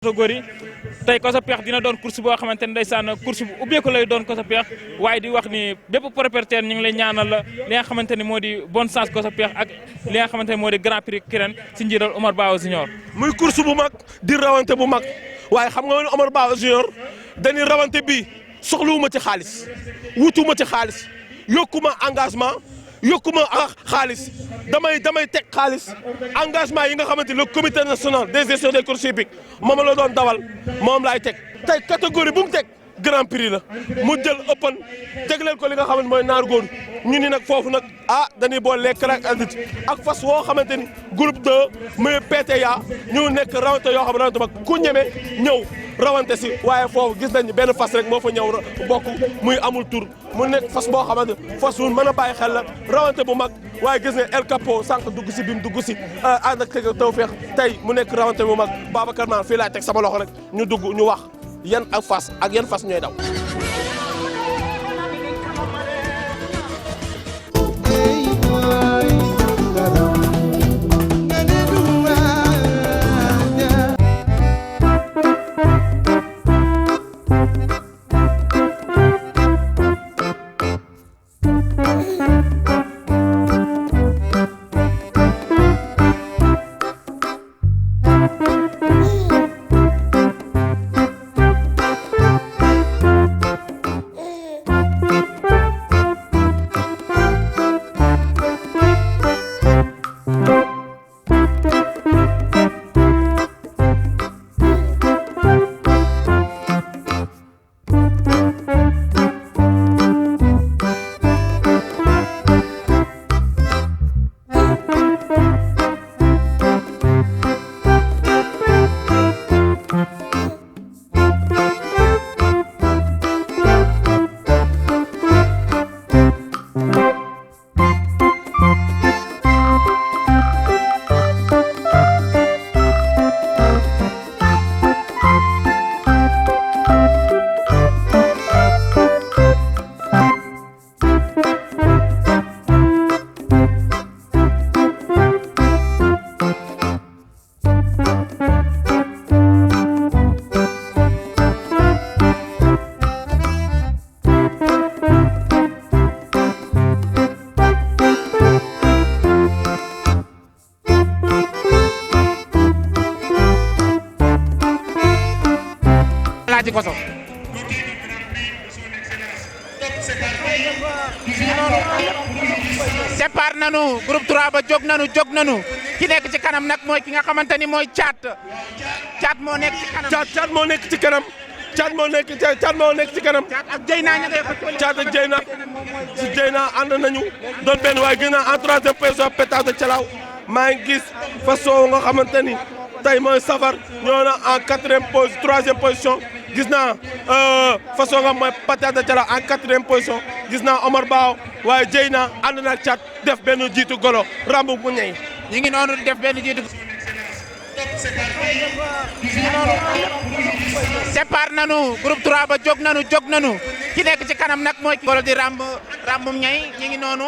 catégorie tey Koso Peex dina doon course boo xamante ne ndeysaan course bu ubbeeku lay doon Koso Peex waaye di wax ni bépp propriétaire ñu ngi lay ñaanal li nga xamante ni moo di bonne chance Koso Peex ak li nga xamante ni moo di Grand Prix Kirène si njiital Omar Bawo Junior. muy course bu mag di rawante bu mag waaye xam nga ne Omar Bawo Junior dañuy rawante bii soxluwuma ci xaalis wutuma ci xaalis yokkuma engagement yokkuma xaalis damay teg xaalis engagement yi nga xamante le comité national des gestions des courses hippiques moom la doon dawal moom laay teg tey catégorie bu mu teg grand prix la mu jël ëppan tegleel ko li nga xamante mooy naar góor ñu ni nag foofu nag dañuy boole les crack adit ak fas woo xamante ni groupe 2 muy PTA ñu nekk rawante yoo xam ne rawante mag ku ñeme ñëw rawante si waaye foofu gis nañ benn fas rek moo fa ñëw bokk muy amul tur mu nekk fas boo xamante fas wu mën a bàyyi xel la rawante bu mag waaye gis ne El Capo sànq dugg si bi mu dugg si ànd ak Tawfekh tey mu nekk rawante bu mag Babacar naan fii laay teg sama loxo rek ñu dugg ñu wax yan ak fas ak yan fas ñooy daw. Koso départ nanu groupe 3 ba jóg nanu ki nekk ci kanam nag mooy ki nga xamante ni mooy caat moo nekk ci kanam caat moo nekk ci kanam caat moo nekk ci kanam caat ak Jeyna ña ngay xëccoo caat ak Jeyna ànd nañu doon benn waaye gën a en troisième position pétard de Thialaw maa ngi gis façon nga xamante ni tey mooy safar ñoo na en troisième position gis naa façon nga mooy pétard de Thialaw en quatrième position gis naa Omar Bawo waaye Jeyna ànd na caat def benn jiitu golo ramb bu ñëw ñi ngi noonu def benn jiitu départ nanu groupe 3 ba jóg nanu ki nekk ci kanam nag mooy golo di rambum ñay ñi ngi noonu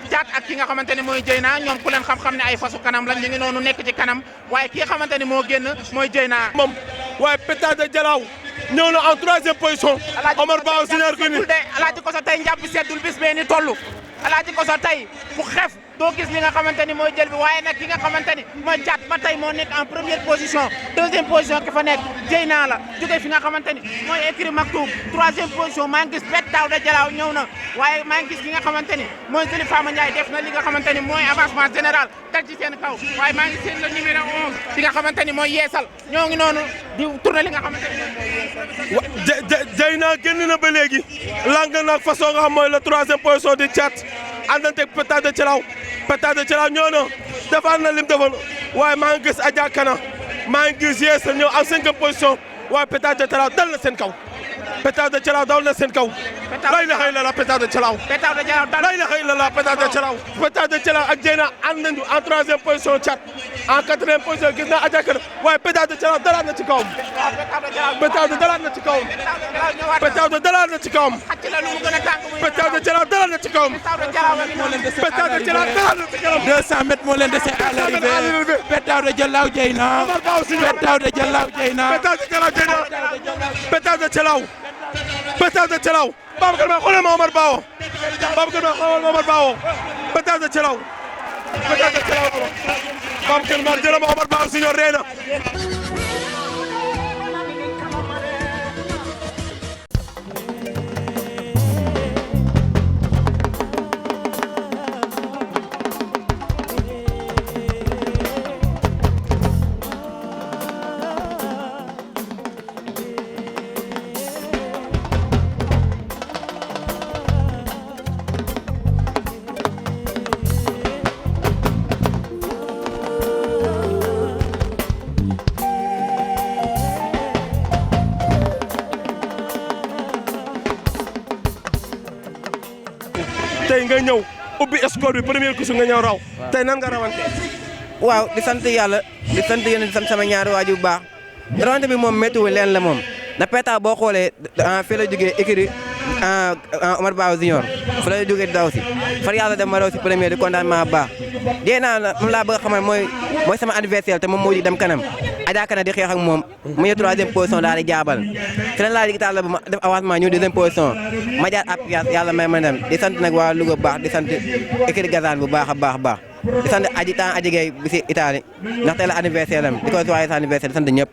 caat ak ki nga xamante ni mooy Jeyna ñoom ku leen xam-xam ne ay fasu kanam lañ ñi ngi noonu nekk ci kanam waaye ki nga xamante ni moo génn mooy Jeyna moom waaye pétard de Thialaw ñëw na en troisième position Omar Bawo Junior gi ni Alaaji Koso tey njàpp seddul bis bee ni toll Alaaji Koso tey fu xef doo gis li nga xamante ni mooy jël bi waaye nag ki nga xamante ni mooy caat ba tey moo nekk en première position deuxième position ki fa nekk Jeyna la jóge fi nga xamante ni mooy écrit Maktoum troisième position maa ngi gis pétard de Thialaw ñëw na waaye maa ngi gis ki nga xamante ni mooy Zélie Fama Ndiaye def na li nga xamante ni mooy avancement général dal ci seen kaw waaye maa ngi seen le numéro 11 li nga xamante ni mooy yeesal ñoo ngi noonu di tourner li nga xamante ni mooy yeesal Jeyna génn na ba léegi lang nag façon nga xam mooy la troisième position di caat àndanteeg pétard de Thialaw ñoo na defaat na lim defoon waaye maa ngi gis Adja Kana maa ngi gis yeesal ñëw en cinquième position waaye pétard de Thialaw dal na seen kaw Pétaw de Thialaw daw na seen kaw. la ilaha illallah Pétaw de Thialaw. la ilaha illallah Pétaw de Thialaw. Pétaw de Thialaw ak Dieyna ànd nañu en 3e position Thiat en 4e position gis naa Adja Kër waaye Pétaw de Thialaw dalaat na ci kawam. Pétaw de dalaat na ci kawam. Pétaw de dalaat na ci kawam. Pétaw de Thialaw dalaat na ci kawam. Pétaw de Thialaw dalaat na ci kawam. 200 mètres moo leen dese à l'arrivée. Pétaw de Thialaw Dieyna. Pétaw de Thialaw Dieyna. Pétaw de Thialaw Dieyna. Pétaw de Thialaw. Pétaw de Thialaw. Babacar Mar xoolal ma Omar Bawo. Babacar Mar xoolal ma Omar Bawo. Pétaw de Thialaw. Pétaw de Thialaw. Babacar Mar jëlal ma Omar Bawo Senior ree na. tey nga ñëw ubbi score bi première course nga ñëw raw. tey nan nga rawante. waaw di sant yàlla di sant yéen di sant sama ñaari waaju bu baax rawante bi moom méttiwul leen la moom da Pétaw boo xoolee fii la jógee écurie Omar Bawo Junior fa la jógee daw si far yàlla dem ma raw si premier di kontaan maa baax Dieyna la moom laa bëgg a xamal mooy sama adversaire te moom moo di dem kanam Adja Kana di xeex ak moom mu ñëw 3e position daal di jaabal keneen laa di taal la ba ma def avancement ñëw 2e position ma jaar ab yàlla may ma dem di sant nag waa Louga bu baax di sant écurie Gazane bu baax a baax di sant aji Gueye bi si Italie ndax tey la anniversaire am di ko joyeux anniversaire di sant ñëpp.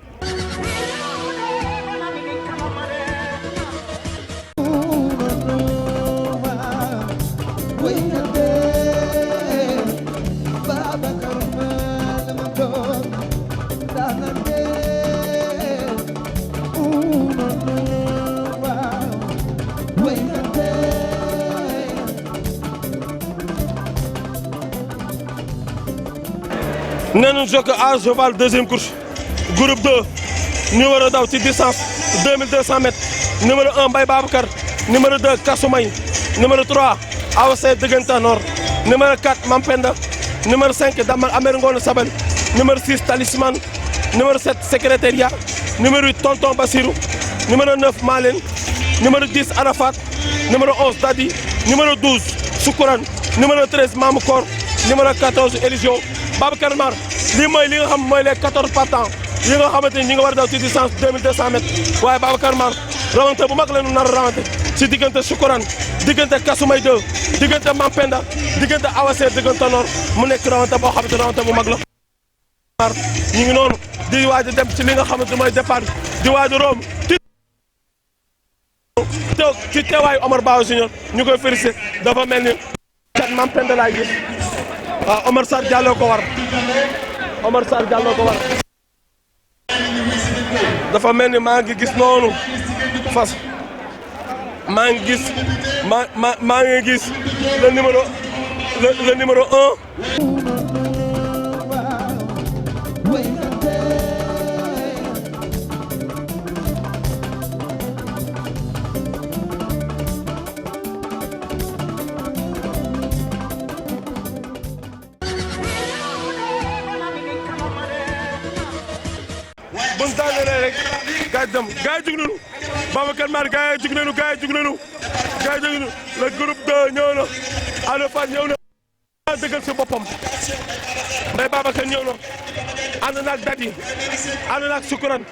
nee nañu jokk à cheval 2e course groupe 2 numéro daw ci distance 2200 mètres numéro 1 Mbaye Babacar numéro 2 Kasumay numéro 3 Awase Dëggantanor numéro 4 Mampenda numéro 5 Damal Amer Ngone Sabel numéro 6 Talisman numéro 7 secrétariat numéro 8 Tonton Bassirou numéro 9 Malen numéro 10 Arafat numéro 11 Dadi numéro 12 Soukouran numéro 13 Mamou Kor numéro 14 Eligio Babacar Mar lii mooy li nga xam mooy les 14 partants yi nga xamante ni ñi nga war a daw ci distance 2200 mètres waaye Babacar Mar rawante bu mag la ñu nar a rawante si diggante Soukouran diggante Kasumay 2 diggante Mampenda diggante Awase diggante Nord mu nekk rawante boo xamante rawante bu mag la. Mar ñu ngi noonu di waaj a dem ci li nga xamante mooy départ di waaj a romb ci teewaayu Omar Bawo Junior ñu koy félicité dafa mel ni kat Mampenda laay gis. waaw Omar Sarr Diallo ko war Omar Sarr Diallo ko war dafa mel ni maa ngi gis noonu fas maa ngi gis maa ngi gis le numéro 1. bu ñu tànnalee rek gars yi dem gars yi jug nañu Babacar Mar gars yi jug nañu le groupe 2 ñëw na Ada Fass ñëw na dëggal si boppam Mbaye Babacar ñëw na ànd naag Dadi ànd naag Soukouran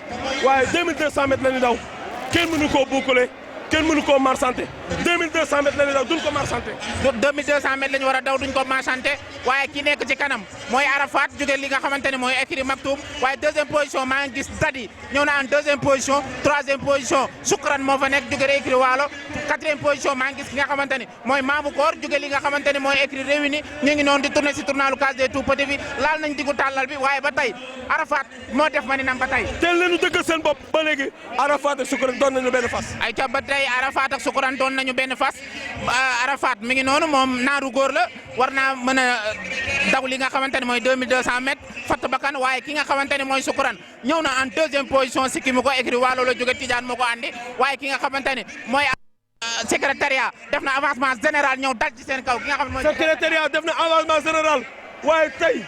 waaye 2200 mètres la ñu daw kenn mënu koo boucler kenn mënu koo marchanté 2200 mètres la ñu daw duñ ko marchanté 2200 mètres la ñu war a daw duñ ko marchanté waaye ki nekk ci kanam mooy Arafat jóge li nga xamante ne mooy écurie Maktoum waaye 2e position maa ngi gis Dadi ñëw na en 2e position 3e position Soukran moo fa nekk jóge écurie Waalo 4e position maa ngi gis ki nga xamante ne mooy Mamou Koor jóge li nga xamante ne mooy écurie Réuni ñu ngi noonu di tourner si tournalu case des tout petits bi laal nañ diggu tàllal bi waaye ba tey Arafat moo def ma ni nam ba tey teel leenu dëggal seen bopp ba léegi Arafat ak Soukran doon nañu benn fas ay ca ba tey Arafat ak Soukran doon nañu benn fas Arafat mi ngi noonu moom naaru góor la war naa mën a daw li nga xamante ne mooy 2200 mètres fatt bakkan waaye ki nga xamante ne mooy Sukuran ñëw na en deuxième position sikki mi ko écrit Waalo la jóge Tidiane moo ko andi waaye ki nga xamante ne mooy secrétariat def na avancement général ñëw dal ci seen kaw ki nga xam ne mooy secrétariat def na avancement général waaye tey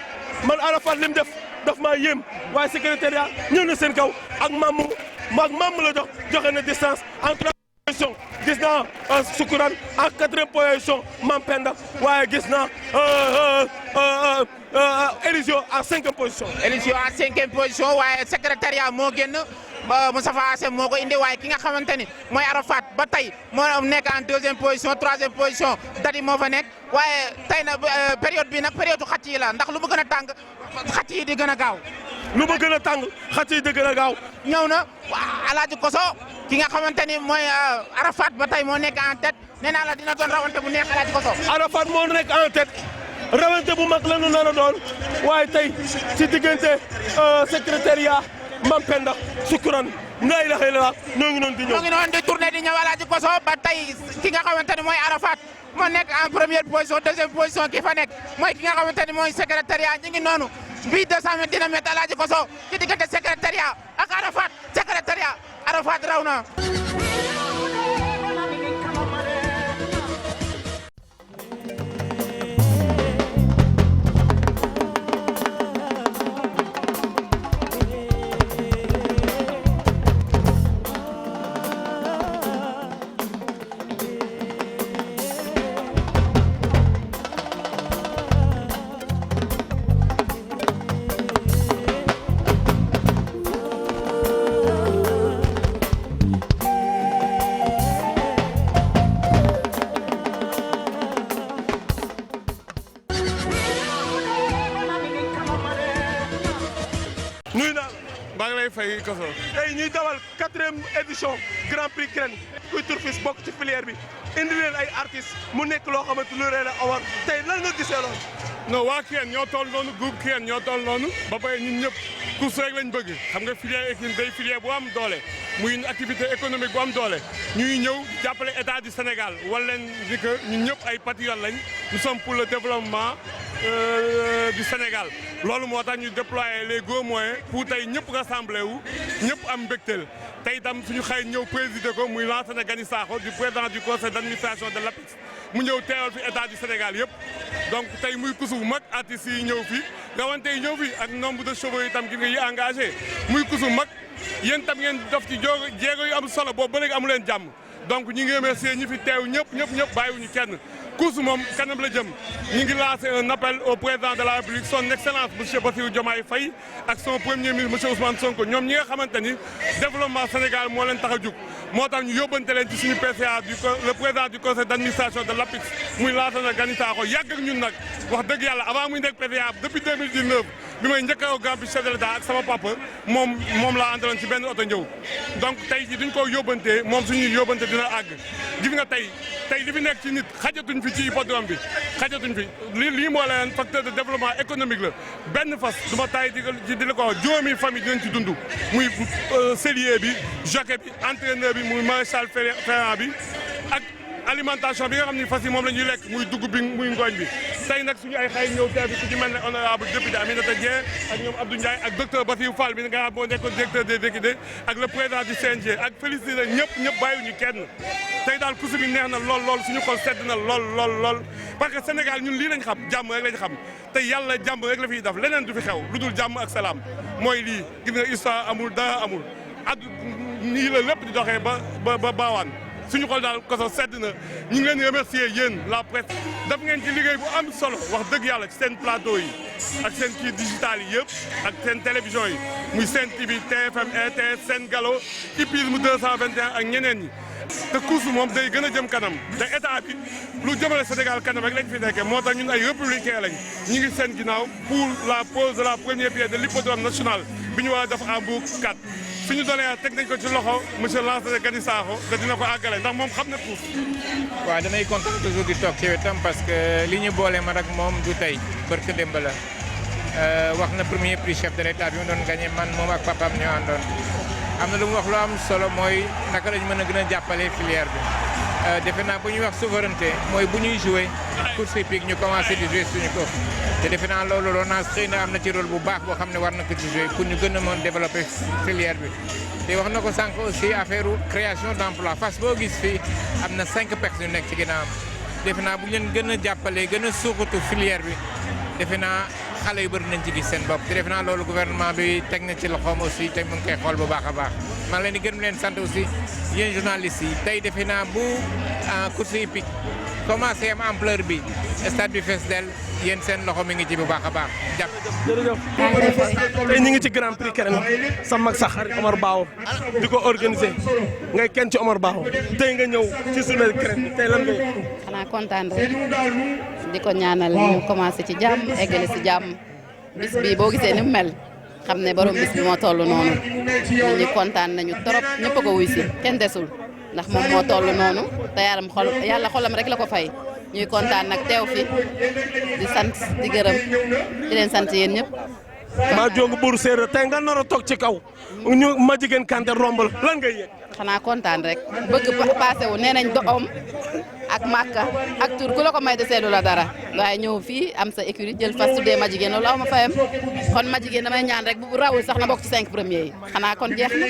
man Arafat li mu def daf maa yéem waaye secrétariat ñëw na seen kaw ak maam la joxe na distance en troisième position gis naa Sukuran en quatrième position Mam Penda waaye gis naa Elisio en cinquième position. Elisio en cinquième position waaye secrétariat moo génn Moustapha Assem moo ko indi waaye ki nga xamante ni mooy Arafat ba tey moo nekk en deuxième position troisième position Dadi moo fa nekk waaye tey na période bi nag période xàcc yi la ndax lu mu gën a tàng xàcc yi di gën a gaaw. lu ma gën a tàng xàcc yi di gën a gaaw. ñëw na Alaaji Koso ki nga xamante ni mooy Arafat ba tey moo nekk en tête nee naa la dina doon rawante bu neex Alaaji Koso. Arafat moo nekk en tête rawante bu mag la ñu nar a doon waaye tey ci diggante secrétariat Mam Penda Sukuran ngay la xëy la ñoo ngi noonu di ñëw. ñoo ngi noonu di tourné di ñëw Alaaji Koso ba tey ki nga xamante ni mooy Arafat moo nekk en première position deuxième position ki fa nekk mooy ki nga xamante ni mooy secrétariat ñu ngi noonu bii 200 mètres dina métti Alaaji Koso ci diggante secrétariat ak Arafat secrétariat Arafat raw na. fay Koso. tey ñuy dawal 4e édition Grand Prix Kirène kuy turfis bokk ci filière bi indi leen ay artistes mu nekk loo xamante lu rëy la Omar tey lan nga gisee loolu. non waa Kirène ñoo toll noonu groupe Kirène ñoo toll noonu ba pare ñun ñëpp course rek lañ bëgg xam nga filière équine day filière bu am doole muy une activité économique bu am doole ñuy ñëw jàppale état du Sénégal wala leen ni que ñun ñëpp ay patriotes lañ nous sommes pour le développement du Sénégal loolu moo tax ñu déployer les gros moyens pour tey ñëpp rassemblé wu ñëpp am mbégteel tey itam suñu xarit ñëw présider ko muy Lansana Gagny Sakho du président du conseil d'administration de l'APIX mu ñëw teewal fi état du Sénégal yëpp donc tey muy kusu bu mag artistes yi ñëw fi rawante yi ñëw fi ak nombre de chevaux itam gi nga yi engagé muy kusu mag yéen tam ngeen def ci jéego yu am solo boobu ba léegi amu leen jàmm donc ñi ngi remercier ñi fi teew ñëpp bàyyiwuñu kenn course moom kanam la jëm ñi ngi lancé un appel au président de la République son excellence monsieur Bassirou Diomaye Faye ak son premier ministre monsieur Ousmane Sonko ñoom ñi nga xamante ni développement Sénégal moo leen tax a jug moo tax ñu yóbbante leen ci suñu PCA le président du conseil d'administration de l'APIX muy Lansana Gagny Sakho yàgg ak ñun nag wax dëgg yàlla avant muy nekk PCA depuis 2019 bi may njëkk a Grand Prix chef de l'État ak sama papa moom laa àndaloon ci benn oto ñëw donc tey ji duñ ko yóbbantee moom suñuy yóbbante dina àgg gis nga tey li fi nekk ci nit xajatuñ fi ci hippodrome bi xajatuñ fi lii moo leen facteur de développement économique la benn fas du ma tay di la ko wax juróomi famille dinañ ci dund muy sellier bi jockey bi entraîneur bi muy maréchal ferrant bi ak alimentation bi nga xam ni fas yi moom la ñuy lekk muy dugub bi muy ngooñ bi tey nag suñu ay xay ñëw teew bi ku ci mel ne honorable député Aminata Dieng ak ñoom Abdou Ndiaye ak docteur Bassirou Fall bi nga xam moo nekkoon directeur des équidés ak le président du CNG ak félicité ñëpp bàyyiwuñu kenn tey daal course bi neex na lool suñu xol sedd na lool parce que Sénégal ñun lii lañ xam jàmm rek lañ xam te yàlla jàmm rek la fiy def leneen du fi xew lu dul jàmm ak salaam mooy lii gis nga histoire amul dara amul nii la lépp di doxee ba baawaan suñu xol daal Koso sedd na ñu ngi leen di remercier yéen la presse def ngeen ci liggéey bu am solo wax dëgg yàlla ci seen plateau yi ak seen kii digital yi yëpp ak seen télévision yi muy Sen TV TFM RTS Sen Gallo Hippisme 221 ak ñeneen ñi te course moom day gën a jëm kanam te état bi lu jëmale Sénégal kanam rek lañ fi nekkee moo tax ñun ay républicain lañ ñu ngi seen ginnaaw pour la pose de la première pierre de l'hippodrome national bi ñu war a def en Mbour 4 suñu doléance teg nañ ko ci loxo monsieur Lansana Gagny Sakho te dina ko àggale ndax moom xam na course. waaw damay kontaan toujours di toog ci wetam parce que li ñu boole man ak moom du tey barke démb la wax na premier prix chef de l'État bi mu doon gagné man moom ak papaam ñoo àndoon am na lu mu wax lu am solo mooy naka lañ mën a gën a jàppale filière bi defe naa bu ñuy wax souveraineté mooy bu ñuy jouer course hippique ñu commencé di jouer suñu ko te defe naa loolu LONASE xëy na am na ci rôle bu baax boo xam ne war na ko ci jouer pour ñu gën a mën développer filière bi te wax na ko sànq aussi affaire création d'emploi Fass boo gis fii am na 5 personnes yu nekk ci ginnaawam defe naa bu ñu leen gën a jàppalee gën a suuxatu filière bi defe naa xale yu bëri nañ ci gis seen bopp te defe naa loolu gouvernement bi teg na ci loxoom aussi te mu ngi koy xool bu baax a baax maa ngi leen di gërëm leen sant aussi yéen journalistes yi tey defe naa bu course hippique commencé am ampleur bi stade bi fees del yéen seen loxo mi ngi ci bu baax a baax jàpp. jërëjëf tey ñu ngi ci grand prix Kirène sa mag sax xarit Omar Bao di ko organiser ngay kenn ci Omar Bao tey nga ñëw ci journée Kirène tey lan ngay. xanaa kontaan rek di ko ñaanal ñu commencé ci jàmm eggale ci jàmm bis bi boo gisee ni mu mel xam ne borom bis bi moo toll noonu nit ñi kontaan nañu trop ñëpp a ko wuy si kenn desul ndax moom moo toll noonu te yàlla xolam rek la ko fay ñuy kontaan nag teew fi di sant di gërëm di leen sant yéen ñëpp. maa jongu buur séeréer tey nga nar a toog ci kaw ñu ma jigéen Kanté rombal lan ngay yëg. xanaa kontaan rek bëgg passé wu nee nañ doom ak màkka ak tur ku la ko may de seelu la dara waaye ñëw fii am sa écurie jël fas tuddee ma jigéen loolu aw ma fayam kon ma jigéen damay ñaan rek bu rawul sax na bokk ci 5 premiers yi xanaa kon jeex na.